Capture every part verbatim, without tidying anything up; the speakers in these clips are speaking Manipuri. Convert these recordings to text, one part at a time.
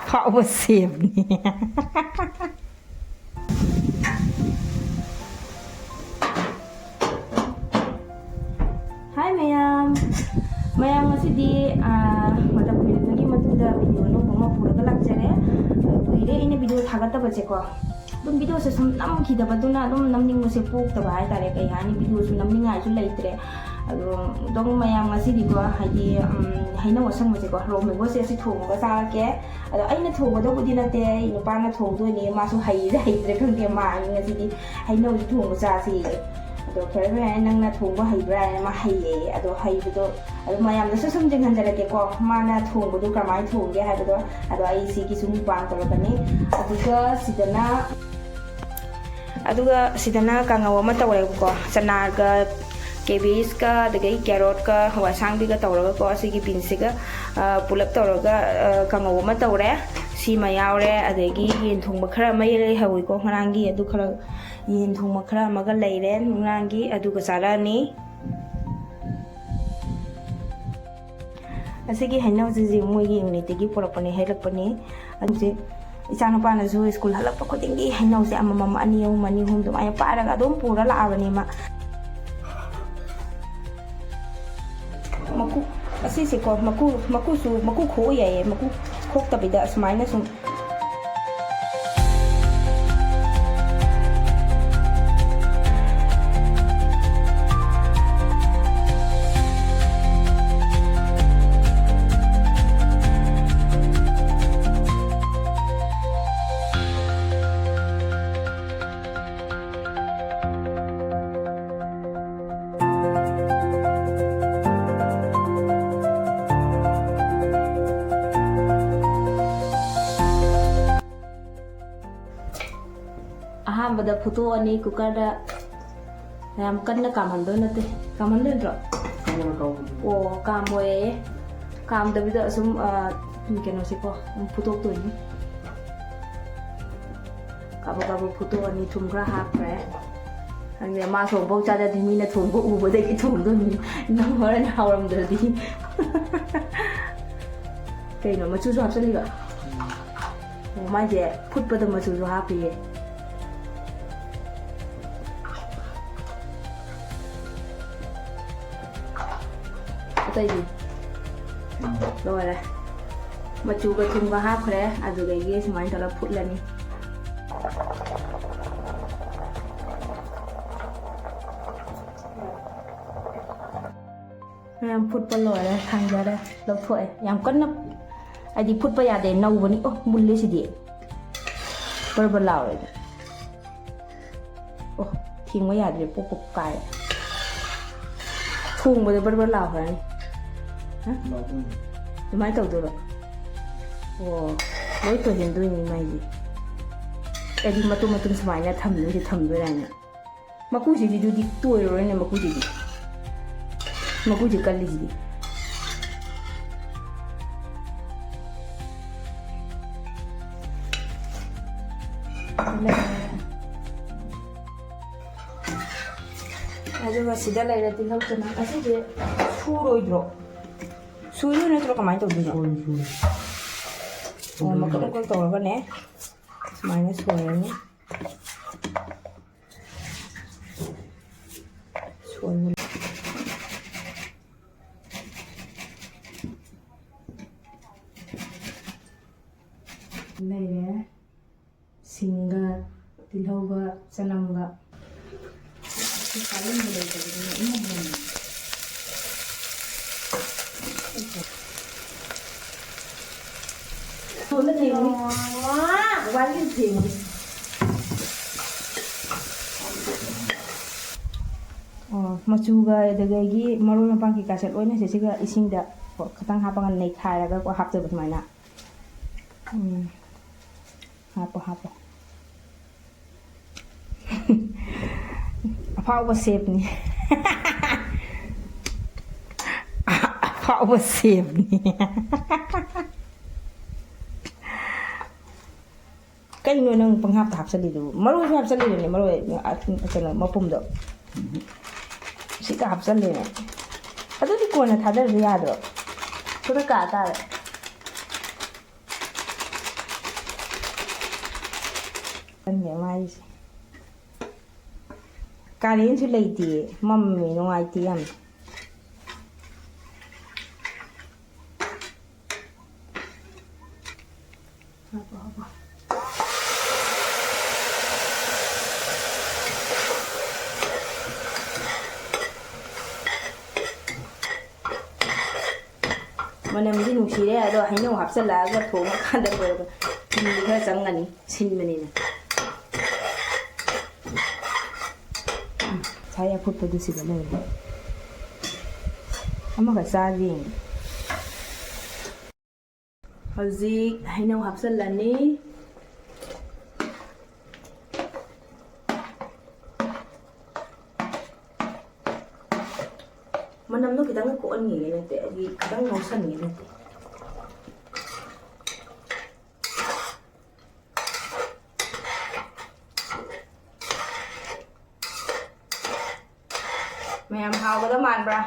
ꯐꯥꯎꯕ ꯁꯦꯝꯅꯤ꯫ ꯍꯥꯏ ꯃꯌꯥꯝ꯫ ꯃꯌꯥꯝ, ꯉꯁꯤꯗꯤ, ꯑꯥ, ꯃꯇꯝ ꯀꯨꯏꯔꯕꯒꯤ ꯃꯇꯨꯡꯗ ꯚꯤꯗꯤꯑꯣ ꯑꯅꯧꯕ ꯑꯃ ꯄꯨꯔꯒ ꯂꯥꯛꯆꯔꯦ꯫ ꯀꯨꯏꯔꯦ ꯑꯩꯅ ꯚꯤꯗꯤꯑꯣ ꯊꯥꯒꯠꯇꯕꯁꯦꯀꯣ꯫ ꯑꯗꯨꯝ ꯚꯤꯗꯤꯑꯣꯁꯦ ꯁꯨꯝ ꯅꯝꯈꯤꯗꯕꯗꯨꯅ ꯑꯗꯨꯝ ꯅꯝꯅꯤꯡꯕꯁꯦ ꯄꯣꯛꯇꯕ ꯍꯥꯏꯇꯥꯔꯦ꯫ ꯀꯩ ꯍꯥꯏꯅꯤ, ꯚꯤꯗꯤꯑꯣꯁꯨ ꯅꯝꯅꯤꯡꯉꯥꯏꯁꯨ ꯂꯩꯇ꯭ꯔꯦ꯫ ꯑꯗꯣ ꯑꯗꯨꯝ ꯃꯌꯥꯝ, ꯉꯁꯤꯗꯤꯀꯣ, ꯍꯥꯏꯗꯤ, ꯎꯝ, ꯍꯩꯅꯧ ꯑꯁꯪꯕꯁꯦꯀꯣ, raw mango ꯁꯦ ꯑꯁꯤ ꯊꯣꯡꯉꯒ ꯆꯥꯔꯛꯀꯦ꯫ ꯑꯗꯣ ꯑꯩꯅ ꯊꯣꯡꯒꯗꯧꯕꯗꯤ ꯅꯠꯇꯦ, ꯑꯩ ꯅꯨꯄꯥꯅ ꯊꯣꯡꯗꯣꯏꯅꯦ꯫ ꯃꯥꯁꯨ ꯍꯩꯔꯤꯔ ꯍꯩꯇ꯭ꯔꯦ ꯈꯪꯗꯦ, ꯃꯥ ꯉꯁꯤꯗꯤ ꯍꯩꯅꯧꯁꯦ ꯊꯣꯡꯕ ꯆꯥꯁꯦꯌꯦ꯫ ꯑꯗꯣ ꯐꯔꯦ ꯐꯔꯦ, ꯅꯪꯅ ꯊꯣꯡꯕ ꯍꯩꯕ꯭ꯔꯥ ꯍꯥꯏꯅ ꯃꯥ ꯍꯩꯌꯦ꯫ ꯑꯗꯣ ꯍꯩꯕꯗꯣ ꯑꯗꯨ ꯃꯌꯥꯝꯗꯁꯨ ꯁꯨꯝ ꯌꯦꯡꯍꯟꯖꯔꯛꯀꯦꯀꯣ, ꯃꯥꯅ ꯊꯣꯡꯕꯗꯣ ꯀꯔꯝꯍꯥꯏꯅ ꯊꯣꯡꯒꯦ ꯍꯥꯏꯕꯗꯣ꯫ ꯑꯗꯣ ꯑꯩ ꯁꯤꯒꯤ ꯁꯨꯝ ꯃꯨꯛꯕꯥꯡ ꯇꯧꯔꯛꯀꯅꯤ꯫ ꯑꯗꯨꯒ ꯁꯤꯗꯅ, ꯑꯗꯨꯒ ꯁꯤꯗꯅ ꯀꯥꯡꯉꯧ ꯑꯃ ꯇꯧꯔꯦꯕꯀꯣ, ꯆꯅꯥꯒ cabbage ꯀ ꯑꯗꯒꯤ carrot ꯀ ꯍꯋꯥꯏ ꯑꯁꯥꯡꯕꯤꯒ ꯇꯧꯔꯒꯀꯣ, ꯁꯤꯒꯤ beans ꯁꯤꯒ, ꯑ, ꯄꯨꯂꯞ ꯇꯧꯔꯒ, ꯑ, ꯀꯥꯡꯉꯧ ꯑꯃ ꯇꯧꯔꯦ꯫ ꯁꯤꯃ ꯌꯥꯎꯔꯦ꯫ ꯑꯗꯒꯤ ꯌꯦꯟ ꯊꯣꯡꯕ ꯈꯔ ꯑꯃ ꯂꯩꯍꯧꯋꯤꯀꯣ ꯉꯔꯥꯡꯒꯤ, ꯑꯗꯨ ꯈꯔ, ꯌꯦꯟ ꯊꯣꯡꯕ ꯈꯔ ꯑꯃꯒ ꯂꯩꯔꯦ ꯉꯔꯥꯡꯒꯤ, ꯑꯗꯨꯒ ꯆꯥꯔꯛꯑꯅꯤ꯫ ꯑꯁꯤꯒꯤ ꯍꯩꯅꯧꯁꯤꯁꯦ ꯃꯣꯏꯒꯤ unit ꯇꯒꯤ ꯄꯨꯔꯛꯄꯅꯦ, ꯍꯦꯛꯂꯛꯄꯅꯦ꯫ ꯑꯗꯨꯁꯦ ꯏꯆꯥꯅꯨꯄꯥꯅꯁꯨ ꯁ꯭ꯀꯨꯜ ꯍꯜꯂꯛꯄ ꯈꯨꯗꯤꯡꯒꯤ ꯍꯩꯅꯧꯁꯦ ꯑꯃꯃꯝ, ꯑꯅꯤ ꯑꯍꯨꯝ, ꯑꯅꯤ ꯑꯍꯨꯝ ꯑꯗꯨꯃꯥꯏꯅ ꯄꯥꯏꯔꯒ ꯑꯗꯨꯝ ꯄꯨꯔ ꯂꯥꯛꯑꯕꯅꯦ ꯃꯥ꯫ ꯃꯀꯨ, ꯑꯁꯤꯁꯦꯀꯣ, ꯃꯀꯨ, ꯃꯀꯨꯁꯨ, ꯃꯀꯨ ꯈꯣꯛꯑ ꯌꯥꯏꯌꯦ, ꯃꯀꯨ ꯈꯣꯛꯇꯕꯤꯗ ꯑꯁꯨꯃꯥꯏꯅ ꯁꯨꯝ꯫ ꯑꯍꯥꯟꯕꯗ ꯐꯨꯠꯇꯣꯛꯑꯅꯤ cooker ꯗ꯫ ꯌꯥꯝ ꯀꯟꯅ ꯀꯥꯝꯍꯟꯗꯣꯏ ꯅꯠꯇꯦ꯫ ꯀꯥꯝꯍꯟꯗꯣꯏ ꯅꯠꯇ꯭ꯔꯣ? ꯀꯥꯝꯃꯣꯏ, ꯀꯥꯝꯃꯣꯏ꯫ ꯑꯣ, ꯀꯥꯝꯃꯣꯏꯌꯦ꯫ ꯀꯥꯝꯗꯕꯤꯗ ꯑꯁꯨꯝ, ꯑ, ꯀꯩꯅꯣꯁꯦꯀꯣ, ꯑꯗꯨꯝ ꯐꯨꯠꯇꯣꯛꯇꯣꯏꯅꯤ꯫ ꯀꯥꯕꯛ ꯀꯥꯕꯛ ꯐꯨꯠꯇꯣꯛꯑꯅꯤ, ꯊꯨꯝ ꯈꯔ ꯍꯥꯞꯈ꯭ꯔꯦ꯫ ꯈꯪꯗꯦ, ꯃꯥ ꯊꯣꯡꯕ ꯆꯥꯗꯗꯤ ꯃꯤꯅ ꯊꯣꯡꯕ ꯎꯕꯗꯒꯤ ꯊꯣꯡꯗꯣꯏꯅꯤ꯫ ꯅꯪ ꯍꯣꯔꯦꯟ ꯍꯥꯎꯔꯝꯗ꯭ꯔꯗꯤ꯫ ꯀꯩꯅꯣ, ꯃꯆꯨꯁꯨ ꯍꯥꯞꯆꯜꯂꯤꯕ? ꯑꯣ, ꯃꯥꯏꯁꯦ ꯐꯨꯠꯄꯗ ꯃꯆꯨꯁꯨ ꯍꯥꯞꯄꯤꯌꯦ꯫ ꯑꯇꯩꯗꯤ ꯂꯣꯏꯔꯦ꯫ ꯃꯆꯨꯒ ꯊꯨꯝꯒ ꯍꯥꯞꯈ꯭ꯔꯦ, ꯑꯗꯨꯗꯒꯤ ꯁꯨꯃꯥꯏꯅ ꯇꯧꯔꯒ ꯐꯨꯠꯂꯅꯤ꯫ ꯃꯌꯥꯝ ꯐꯨꯠꯄ ꯂꯣꯏꯔꯦ, ꯊꯥꯡꯖꯔꯦ, ꯂꯧꯊꯣꯛꯑꯦ꯫ ꯌꯥꯝ ꯀꯟꯅ, ꯍꯥꯏꯗꯤ, ꯐꯨꯠꯄ ꯌꯥꯗꯦ, ꯅꯧꯕꯅꯤ꯫ ꯑꯣ, ꯃꯨꯜꯂꯦ ꯁꯤꯗꯤ, ꯕꯔ ꯕꯔ ꯂꯥꯎꯔꯦ꯫ ꯑꯣ, ꯊꯦꯡꯕ ꯌꯥꯗ꯭ꯔꯦ, ꯄꯣꯞ ꯄꯣꯞ ꯀꯥꯏꯔꯦ꯫ ꯊꯣꯡꯕꯗ ꯕꯔ ꯕꯔ ꯂꯥꯎꯈ꯭ꯔꯅꯤ꯫ ꯍꯥ? ꯂꯥꯎꯗꯣꯏꯅꯤ꯫ ꯑꯗꯨꯃꯥꯏꯅ ꯇꯧꯗꯣꯏꯔꯣ? ꯑꯣ, ꯂꯣꯏ ꯇꯣꯏꯍꯟꯗꯣꯏꯅꯤ ꯃꯥꯏꯁꯦ꯫ ꯑꯩꯗꯤ ꯃꯇꯨꯝ ꯃꯇꯨꯝ ꯁꯨꯃꯥꯏꯅ ꯊꯝꯗꯣꯏꯁꯦ, ꯊꯝꯗꯣꯏꯔꯥ ꯍꯥꯏꯅ꯫ ꯃꯀꯨꯁꯤꯗꯤ ꯑꯗꯨꯗꯤ ꯇꯣꯏꯔꯔꯣꯏꯅꯦ, ꯃꯀꯨꯁꯤꯗꯤ꯫ ꯃꯀꯨꯁꯤ ꯀꯜꯂꯤꯁꯤꯗꯤ꯫ ꯑꯗꯨꯒ ꯁꯤꯗ ꯂꯩꯔꯦ ꯇꯤꯜꯍꯧ ꯆꯅꯝ꯫ ꯑꯁꯤꯁꯦ ꯁꯨꯔꯣꯏꯗ꯭ꯔꯣ? ꯁꯨꯗꯣꯏ ꯅꯠꯇ꯭ꯔꯣ? ꯀꯃꯥꯏꯅ ꯇꯧꯗꯣꯏꯅꯣ? ꯁꯣꯏ, ꯁꯣꯏ꯫ ꯑꯣ, ꯃꯀꯛ ꯃꯀꯛ ꯇꯧꯔꯒꯅꯦ, ꯁꯨꯃꯥꯏꯅ ꯁꯣꯏꯔꯅꯤ꯫ ꯁꯣꯏꯕ ꯂꯩꯔꯦ꯫ ꯁꯤꯡꯒ, ꯇꯤꯜꯍꯧꯒ, ꯆꯅꯝꯒ꯫ ꯀꯥꯂꯦꯟꯗ ꯂꯩꯇꯕꯅꯤꯅ ꯏꯃꯝ ꯃꯝꯃꯦ꯫ ꯊꯣꯡꯗ ꯊꯦꯡꯉꯨ꯫ ꯃꯣꯕꯥꯏꯜꯒꯤ ꯊꯦꯡꯉꯨ꯫ ꯑꯣ, ꯃꯆꯨꯒ ꯑꯗꯨꯗꯒꯤ ꯃꯔꯣꯏ ꯃꯄꯥꯡ ꯀꯩꯀꯥꯁꯦ ꯂꯣꯏꯅ ꯁꯤꯁꯤꯒ ꯏꯁꯤꯡꯗ ꯈꯤꯇꯪ ꯍꯥꯞꯄꯒ ꯅꯩꯈꯥꯏꯔꯒꯀꯣ ꯍꯥꯞꯇꯣꯏꯕ ꯁꯨꯃꯥꯏꯅ꯫ ꯎꯝ꯫ ꯍꯥꯞꯄꯣ, ꯍꯥꯞꯄꯣ꯫ ꯑꯐꯥꯎꯕ ꯁꯦꯞꯅꯤ꯫ ꯑꯐꯥꯎꯕ ꯁꯦꯞꯅꯤ꯫ ꯀꯩꯅꯣ ꯅꯪ ꯄꯪꯍꯥꯞꯇ ꯍꯥꯞꯆꯜꯂꯤꯗꯨꯕꯨ? ꯃꯔꯣꯏꯁꯨ ꯍꯥꯞꯆꯜꯂꯤꯕꯅꯦ, ꯃꯔꯣꯏ, ꯑ, ꯀꯩꯅꯣ, ꯃꯄꯨꯝꯗꯣ꯫ ꯁꯤꯒ ꯍꯥꯞꯆꯜꯂꯦꯅꯦ꯫ ꯑꯗꯨꯗꯤ ꯀꯣꯟꯅ ꯊꯥꯗꯔꯁꯨ ꯌꯥꯗ꯭ꯔꯣ? ꯈꯨꯗꯛ ꯀꯥ ꯇꯥꯔꯦ꯫ ꯈꯪꯗꯦ ꯃꯥꯏꯁꯦ꯫ ꯀꯥꯔꯦꯟꯁꯨ ꯂꯩꯇꯦ, ꯃꯝꯃꯦ, ꯅꯨꯡꯉꯥꯏꯇꯦ ꯌꯥꯝ꯫ ꯃꯅꯝꯗꯤ ꯅꯨꯡꯁꯤꯔꯦ, ꯑꯗꯣ ꯍꯩꯅꯧ ꯍꯥꯞꯆꯜꯂꯛꯑꯒ ꯊꯣꯡꯉꯀꯥꯟꯗ ꯂꯣꯏꯔꯒ ꯊꯨꯝꯗꯤ ꯈꯔ ꯆꯪꯒꯅꯤ, ꯁꯤꯟꯕꯅꯤꯅ꯫ ꯎꯝ, ꯉꯁꯥꯏ ꯑꯐꯨꯠꯄꯗꯨ ꯁꯤꯗ ꯂꯩꯔꯦ꯫ ꯑꯃꯒ ꯆꯥꯒꯦ ꯌꯦꯡꯒꯦ꯫ ꯍꯧꯖꯤꯛ ꯍꯩꯅꯧ ꯍꯥꯞꯆꯤꯜꯂꯅꯤ꯫ ꯃꯅꯝꯗꯣ ꯈꯤꯇꯪ ꯀꯣꯛꯍꯟꯅꯤꯡꯉꯦ ꯅꯠꯇꯦ, ꯑꯩꯗꯤ ꯈꯤꯇꯪ ꯉꯧꯁꯟꯅꯤꯡꯉꯦ ꯅꯠꯇꯦ꯫ ꯃꯌꯥꯝ ꯍꯥꯎꯒꯗꯕ ꯃꯥꯟꯕ꯭ꯔꯥ?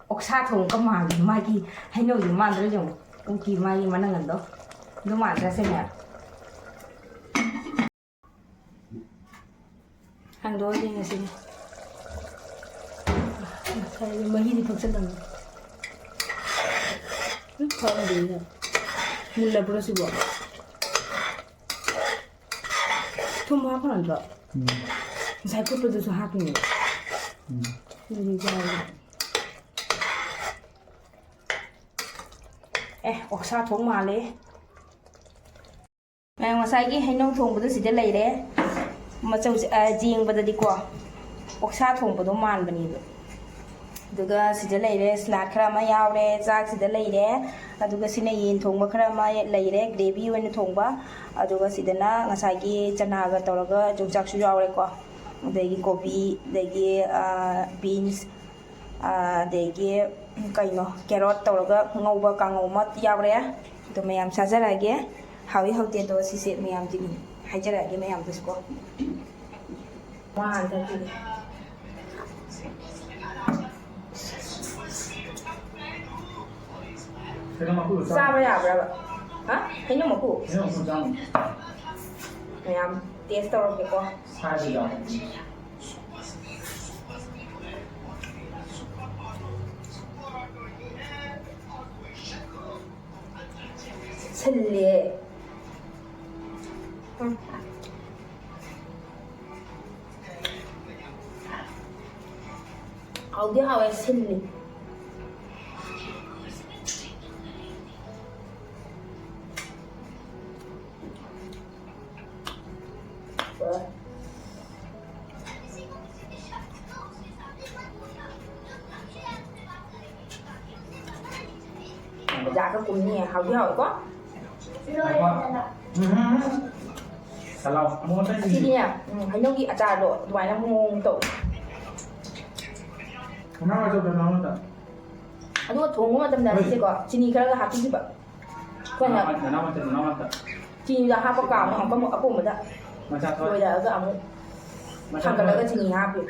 ꯑꯣꯛꯁꯥ ꯊꯣꯡꯕꯒ ꯃꯥꯜꯂꯤ, ꯃꯥꯒꯤ ꯍꯩꯅꯧꯁꯦ ꯃꯥꯟꯗ꯭ꯔꯣ? ꯌꯦꯡꯉꯣ, ꯎꯠꯀꯤ ꯃꯥꯒꯤ ꯃꯅꯪꯒꯟꯗꯣ, ꯑꯗꯨ ꯃꯥꯟꯗ꯭ꯔꯥ ꯁꯤꯅꯦ? ꯍꯥꯡꯗꯣꯛꯑꯒ ꯌꯦꯡꯉꯁꯤꯅꯦ꯫ ꯉꯁꯥꯏꯒꯤ ꯃꯍꯤꯗꯤ ꯊꯣꯛꯆꯜꯂꯝꯃꯦ꯫ ꯎꯝ, ꯊꯣꯛꯑꯝꯗꯦꯅꯦ꯫ ꯃꯨꯜꯂꯕ꯭ꯔꯣ ꯁꯤꯕꯣ? ꯊꯨꯝ ꯍꯥꯞꯄ ꯅꯠꯇ꯭ꯔꯣ? ꯎꯝ꯫ ꯉꯁꯥꯏ ꯐꯨꯠꯄꯗꯨꯁꯨ ꯍꯥꯞꯄꯤꯅꯦ꯫ ꯎꯝ꯫ ꯑꯗꯨꯗꯤ ꯌꯥꯔꯦ꯫ ꯑꯦ, ꯑꯣꯛꯁꯥ ꯊꯣꯡ ꯃꯥꯜꯂꯦ꯫ ꯑ, ꯉꯁꯥꯏꯒꯤ ꯍꯩꯅꯧ ꯊꯣꯡꯕꯗꯣ ꯁꯤꯗ ꯂꯩꯔꯦ꯫ ꯃꯆꯧꯁꯦ, ꯑ, ꯌꯦꯡꯕꯗꯗꯤꯀꯣ, ꯑꯣꯛꯁꯥ ꯊꯣꯡꯕꯗꯣ ꯃꯥꯟꯕꯅꯦꯕ꯫ ꯑꯗꯨꯒ ꯁꯤꯗ ꯂꯩꯔꯦ, ꯁꯂꯥꯗ ꯈꯔ ꯑꯃ ꯌꯥꯎꯔꯦ, ꯆꯥꯛ ꯁꯤꯗ ꯂꯩꯔꯦ꯫ ꯑꯗꯨꯒ ꯁꯤꯅ ꯌꯦꯟ ꯊꯣꯡꯕ ꯈꯔ ꯑꯃ ꯂꯩꯔꯦ, ꯒ꯭ꯔꯦꯚꯤ ꯑꯣꯏꯅ ꯊꯣꯡꯕ꯫ ꯑꯗꯨꯒ ꯁꯤꯗꯅ ꯉꯁꯥꯏꯒꯤ ꯆꯅꯥꯒ ꯇꯧꯔꯒ ꯌꯣꯡꯆꯥꯛꯁꯨ ꯌꯥꯎꯔꯦꯀꯣ꯫ ꯑꯗꯒꯤ ꯀꯣꯕꯤ, ꯑꯗꯒꯤ, ꯑ, ꯕꯤꯟꯁ, ꯑꯗꯒꯤ ꯀꯩꯅꯣ, ꯀꯦꯔꯣꯠ ꯇꯧꯔꯒ ꯉꯧꯕ ꯀꯥꯡꯉꯧ ꯑꯃ ꯌꯥꯎꯔꯦ꯫ ꯑꯗꯣ ꯃꯌꯥꯝ ꯆꯥꯖꯔꯛꯑꯒꯦ꯫ ꯍꯥꯎꯏ ꯍꯥꯎꯇꯦ ꯑꯗꯣ ꯁꯤꯁꯦ ꯃꯌꯥꯝꯗꯨꯒꯤ ꯍꯥꯏꯖꯔꯛꯑꯒꯦ, ꯃꯌꯥꯝꯗꯁꯨꯀꯣ꯫ ꯋꯥ ꯍꯥꯟꯅ ꯆꯠꯈꯤꯒꯦ꯫ ꯆꯥꯕ ꯌꯥꯕ꯭ꯔꯕ? ꯍꯥ? ꯍꯩꯅꯧ ꯃꯀꯨ? ꯍꯩꯅꯧ ꯃꯀꯨ ꯆꯥꯅꯤ꯫ ꯃꯌꯥꯝ ꯇꯦꯁ ꯇꯧꯔꯛꯀꯦꯀꯣ꯫ ꯁꯥꯏꯕ ꯌꯥꯎꯕꯅꯤ꯫ ꯁꯤꯜꯂꯦ꯫ ꯎꯝ꯫ ꯍꯥꯎꯗꯤ ꯍꯥꯎꯋꯦ, ꯁꯤꯜꯂꯤ꯫ ꯕꯖꯥꯔꯗ ꯀꯨꯝꯅꯤ꯫ ꯍꯥꯎꯗꯤ ꯍꯥꯎꯋꯦꯀꯣ? ꯎꯝ꯫ ꯆꯠꯂꯣ꯫ ꯑꯃꯨꯛ ꯑꯇꯩ ꯁꯤꯗꯤꯅꯦ, ꯎꯝ, ꯍꯩꯅꯧꯒꯤ ꯑꯆꯥꯔꯗꯣ ꯑꯗꯨꯃꯥꯏꯅ ꯃꯑꯣꯡ ꯇꯧ꯫ ꯃꯅꯥ ꯑꯆꯧꯕ ꯃꯅꯥ ꯑꯃꯇ꯫ ꯑꯗꯨꯒ ꯊꯣꯡꯕ ꯃꯇꯝꯗ ꯍꯣꯏ꯫ ꯁꯤꯁꯦꯀꯣ, ꯆꯤꯅꯤ ꯈꯔꯒ ꯍꯥꯞꯄꯤꯈꯤꯕ꯫ ꯑꯩꯈꯣꯏꯅ ꯅꯅꯥꯎ ꯃꯆꯥ, ꯅꯅꯥꯎ ꯃꯆꯥ꯫ ꯆꯤꯅꯤꯗꯣ ꯍꯥꯞꯄ ꯀꯥꯝꯃꯦ, ꯑꯃꯨꯛ, ꯑꯃꯨꯛ ꯑꯀꯣꯝꯕꯗ ꯃꯆꯥ ꯊꯣꯏ꯫ ꯂꯣꯏꯔꯛꯑꯒ ꯑꯃꯨꯛ ꯃꯆꯥ ꯊꯥꯡꯒꯠꯂꯒ ꯊꯣꯏ꯫ ꯆꯤꯅꯤ ꯍꯥꯞꯄꯤ꯫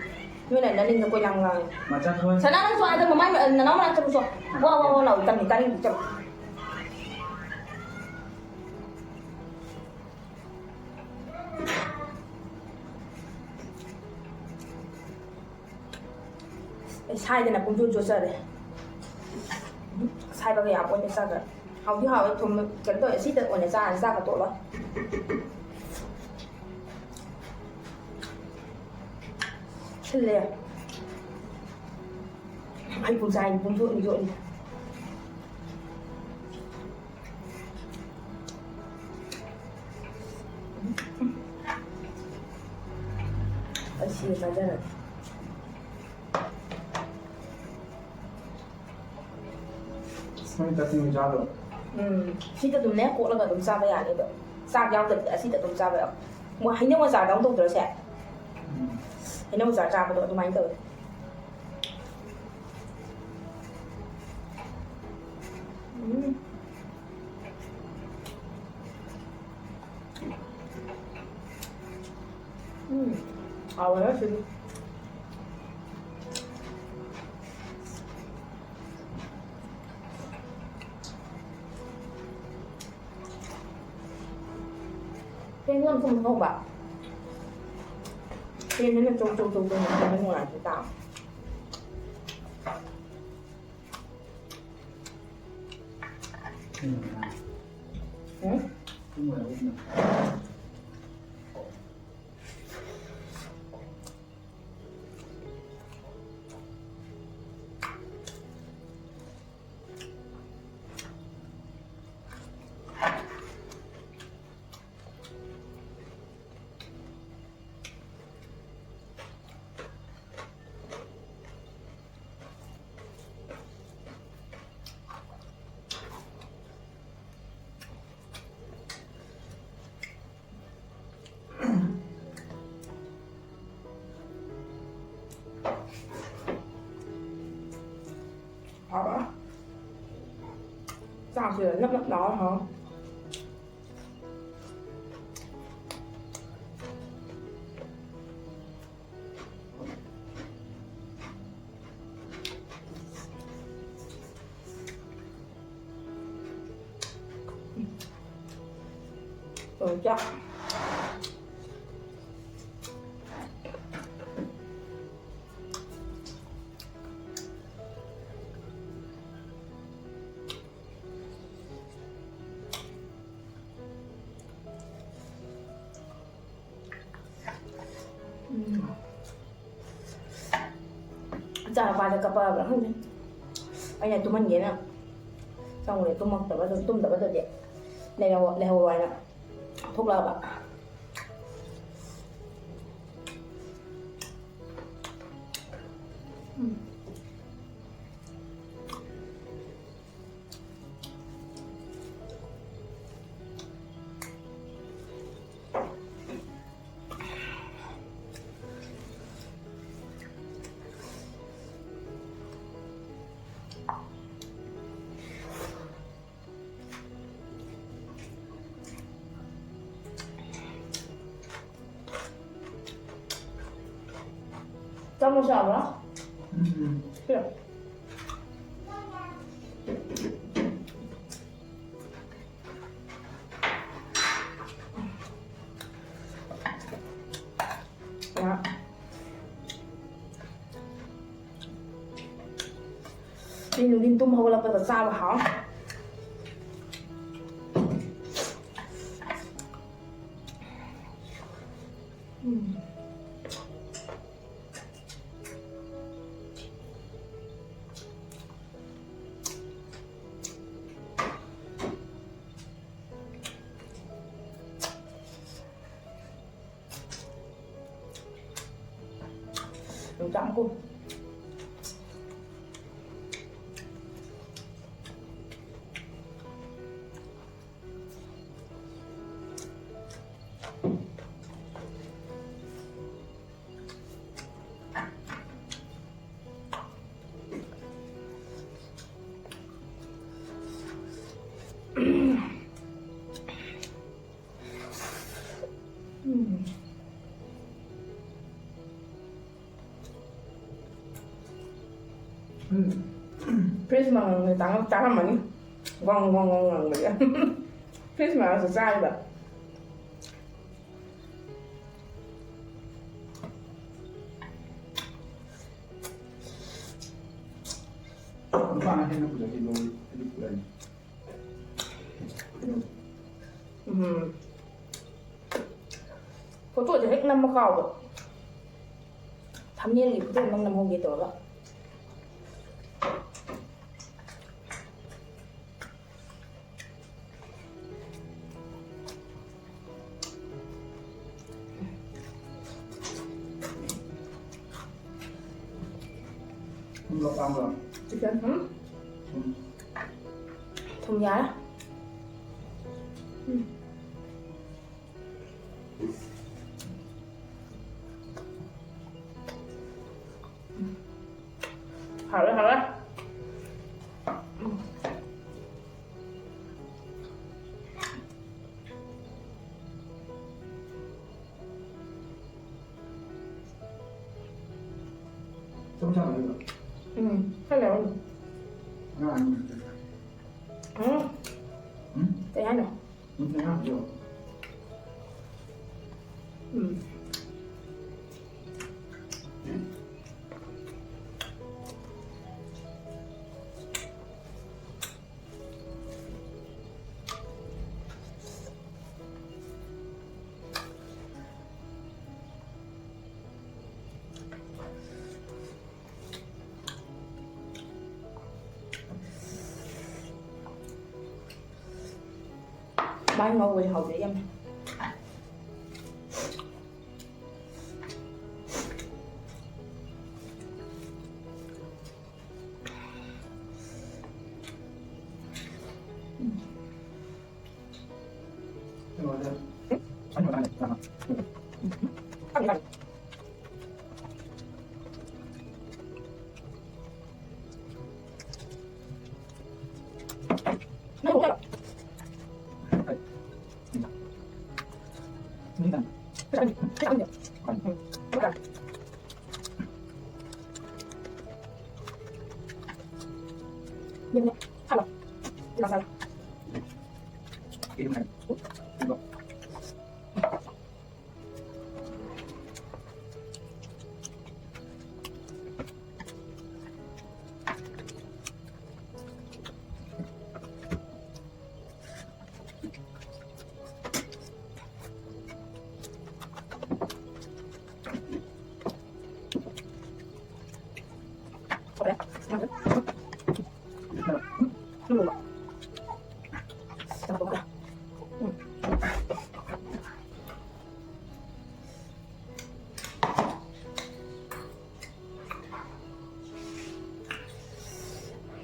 ꯅꯣꯏꯅ ꯅꯅꯤꯡꯗ ꯀꯣꯏꯂꯥꯡ ꯂꯥꯡꯉꯦ꯫ ꯃꯆꯥ ꯊꯣꯏ꯫ ꯁꯅꯥ, ꯅꯪꯁꯨ ꯑꯥꯗ ꯃꯃꯥꯏ, ꯅꯅꯥꯎ ꯃꯅꯥꯛ ꯆꯠꯂꯨꯆꯣ꯫ ꯋꯥ, ꯋꯥ, ꯋꯥ ꯂꯥꯎ, ꯇꯝꯃꯤ, ꯇꯥꯅꯤꯡꯗꯦ, ꯆꯠꯂꯨ꯫ ꯑꯩ ꯁꯥꯏꯗꯅ ꯄꯨꯡꯆꯣꯠ ꯆꯣꯠꯆꯔꯦ꯫ ꯁꯥꯏꯕꯒ ꯌꯥꯄꯣꯠꯇꯦ ꯆꯥꯛꯀ꯫ ꯍꯥꯎꯗꯤ ꯍꯥꯎꯋꯦ, ꯊꯨꯝ ꯀꯩꯅꯣ ꯇꯧꯋꯦ꯫ ꯁꯤꯗ ꯑꯣꯏꯅ ꯆꯥꯔꯅꯤ, ꯆꯥꯛꯀ ꯇꯣꯠꯂꯣꯏ꯫ ꯁꯤꯜꯂꯦ꯫ ꯑꯩ ꯄꯨꯡꯆꯥꯏ ꯄꯨꯡꯆꯣꯠꯅꯤ ꯆꯣꯠꯂꯤ꯫ ꯑꯩ ꯁꯤꯒ ꯆꯥꯖꯔꯒꯦ꯫ ꯅꯪ ꯆꯠꯅꯤ ꯆꯥꯗ꯭ꯔꯣ? ꯎꯝ, ꯁꯤꯗ ꯑꯗꯨꯝꯅꯦ ꯀꯣꯠꯂꯒ ꯑꯗꯨꯝ ꯆꯥꯕ ꯌꯥꯅꯦꯕ꯫ ꯆꯥꯛ ꯌꯥꯎꯗꯕꯤꯗ ꯑꯁꯤꯗ ꯑꯗꯨꯝ ꯆꯥꯕ ꯌꯥꯎ-, ꯃꯣꯏ ꯍꯩꯅꯧ ꯑꯆꯥꯔꯗꯧ ꯇꯧꯗ꯭ꯔꯣ ꯁꯦ? ꯎꯝ꯫ ꯍꯩꯅꯧ ꯑꯆꯥꯔ ꯆꯥꯕꯗꯣ ꯑꯗꯨꯃꯥꯏꯅ ꯇꯧꯋꯦ꯫ ꯎꯝ꯫ ꯎꯝ꯫ ꯍꯥꯎꯋꯦ ꯁꯤꯗꯤ꯫ ꯀꯩꯅꯣ ꯌꯥꯝ ꯊꯨꯝ ꯍꯧꯕ꯫ ꯆꯦꯟꯁꯤꯅ ꯆꯣꯡ ꯆꯣꯡ ꯆꯣꯡ ꯆꯣꯡ ꯆꯣꯡꯕ ꯅꯨꯡꯉꯥꯏꯇꯦ ꯇꯥ꯫ ꯎꯝ? ꯍꯥꯎꯔꯦ꯫ ꯆꯥꯛꯁꯤꯗ ꯅꯞ ꯅꯞ ꯂꯥꯎꯔ ꯍꯥꯎꯔꯦ꯫ ꯂꯣꯏ ꯆꯥꯛ꯫ ꯎꯝ꯫ ꯏꯆꯥꯅꯨꯄꯥꯗ ꯀꯞꯄꯛꯑꯕ꯭ꯔꯥ ꯈꯪꯗꯦ꯫ ꯑꯩꯅ ꯇꯨꯝꯍꯟꯒꯦꯅ ꯆꯪꯉꯨꯔꯦ, ꯇꯨꯝꯃꯛꯇꯕ, ꯑꯗꯨꯝ ꯇꯨꯝꯗꯕꯗꯨꯗꯤ ꯂꯩꯍꯧ-, ꯂꯩꯍꯧꯔꯣ ꯍꯥꯏꯅ ꯊꯣꯛꯂꯛꯑꯕ꯫ ꯎꯝ꯫ ꯆꯥꯃꯁ ꯌꯥꯕ꯭ꯔꯥ? ꯎꯝ꯫ ꯄꯤꯔꯛ꯫ ꯁꯤ ꯅꯨꯡꯊꯤꯟ ꯇꯨꯝ ꯍꯧꯒꯠꯂꯛꯄꯗ ꯆꯥꯕ ꯍꯥꯎ꯫ ꯎꯝ꯫ ꯌꯣꯡꯆꯥꯛ ꯃꯀꯨ꯫ ꯎꯝ꯫ ꯎꯝ꯫ ꯐ꯭ꯔꯤꯖ ꯃꯅꯨꯡꯗ ꯆꯥꯔꯝꯃꯅꯤ꯫ ꯒꯣꯡ ꯒꯣꯡ ꯒꯣꯡ ꯉꯪꯕꯒꯤ꯫ ꯐ꯭ꯔꯤꯖ ꯃꯅꯥꯛꯇ ꯆꯥꯔꯤꯕ꯫ ꯅꯨꯄꯥꯅ ꯍꯦꯟꯅ ꯄꯨꯖꯈꯤꯕ ꯑꯩꯗꯤ ꯄꯨꯔꯛꯑꯅꯤ꯫ ꯎꯝ꯫ ꯐꯣꯇꯣꯁꯦ ꯍꯦꯛ ꯅꯝꯕ ꯀꯥꯎꯕ꯫ ꯊꯝꯅꯦꯜꯒꯤ ꯐꯣꯇꯣ ꯑꯃ ꯅꯝꯍꯧꯒꯦ ꯇꯧꯔꯒ꯫ ꯊꯨꯝꯒ ꯄꯥꯝꯕ꯭ꯔꯣ? ꯆꯤꯛꯀꯟ, ꯎꯝ? ꯎꯝ꯫ ꯊꯨꯝ ꯌꯥꯔꯦ꯫ ꯎꯝ꯫ ꯍꯥꯎꯔꯦ, ꯍꯥꯎꯔꯦ꯫ ꯆꯥꯛ ꯆꯥꯔꯣꯏꯗ꯭ꯔꯣ? ꯎꯝ, ꯈꯔ ꯂꯩꯔꯒ꯫ ꯉꯥ ꯑꯅꯤ ꯈꯛꯇ꯫ ꯎꯝ꯫ ꯎꯝ? ꯀꯩ ꯍꯥꯏꯅꯣ? ꯎꯝ, ꯉꯥ ꯄꯤꯌꯣ꯫ ꯎꯝ꯫ ꯃꯥꯏ ꯉꯧꯕꯁꯦ ꯍꯥꯎꯖꯩ ꯌꯥꯝꯅ꯫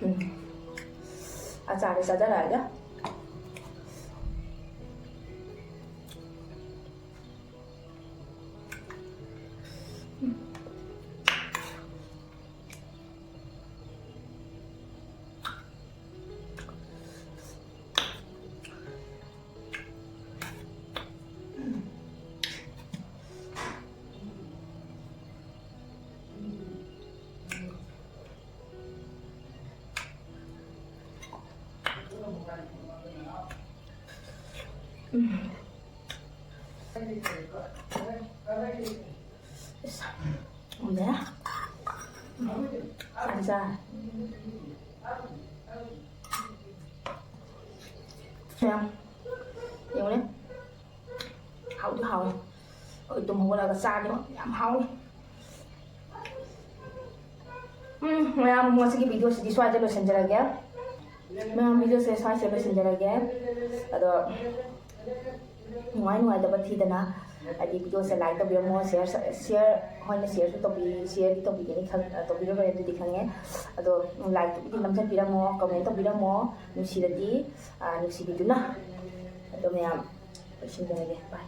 ꯎꯝ꯫ ꯑꯆꯥꯔꯁꯦ ꯆꯥꯖꯔꯛꯑꯒ꯫ ꯎꯝ꯫ ꯏꯁ, ꯎꯝꯅꯦ꯫ ꯎꯝ, ꯆꯥꯛ ꯆꯥꯔꯦ꯫ ꯌꯥꯝ ꯌꯦꯡꯉꯨꯅꯦ꯫ ꯍꯥꯎꯗꯤ ꯍꯥꯎꯋꯦ꯫ ꯑꯩꯈꯣꯏ ꯇꯨꯝ ꯍꯧꯒꯠꯂꯒ ꯆꯥꯔꯗꯤ ꯌꯥꯝ ꯍꯥꯎꯅꯤ꯫ ꯎꯝ, ꯃꯌꯥꯝ, ꯉꯁꯤꯒꯤ video ꯁꯤꯗꯤ ꯁ꯭ꯋꯥꯏꯗ ꯂꯣꯏꯁꯤꯟꯖꯔꯒꯦ꯫ ꯃꯌꯥꯝ, ꯚꯤꯗꯤꯑꯣꯁꯦ ꯁ꯭ꯋꯥꯏꯁꯦ ꯂꯣꯏꯁꯤꯟꯖꯔꯒꯦ꯫ ꯑꯗꯣ ꯅꯨꯡꯉꯥꯏ ꯅꯨꯡꯉꯥꯏꯇꯕ ꯊꯤꯗꯅ, ꯍꯥꯏꯗꯤ, ꯚꯤꯗꯤꯑꯣꯁꯦ ꯂꯥꯏꯛ ꯇꯧꯕꯤꯔꯝꯃꯣ, ꯁꯤꯌꯔ, ꯁꯤꯌꯔ, ꯍꯣꯏꯅ ꯁꯤꯌꯔꯁꯨ ꯇꯧꯕꯤ, ꯁꯤꯌꯔꯗꯤ ꯇꯧꯕꯤꯒꯅꯤ ꯈꯪ-, ꯇꯧꯕꯤꯔꯔꯣꯏ ꯑꯗꯨꯗꯤ ꯈꯪꯉꯦ꯫ ꯑꯗꯣ ꯂꯥꯏꯛꯇꯨꯕꯨꯗꯤ ꯅꯝꯁꯤꯟꯕꯤꯔꯝꯃꯣ, ꯀꯃꯦꯟ ꯇꯧꯕꯤꯔꯝꯃꯣ, ꯅꯨꯡꯁꯤꯔꯗꯤ, ꯑꯥ, ꯅꯨꯡꯁꯤꯕꯤꯗꯨꯅ꯫ ꯑꯗꯣ ꯃꯌꯥꯝ, ꯂꯣꯏꯁꯤꯟꯖꯔꯒꯦ꯫ ꯕꯥꯏ꯫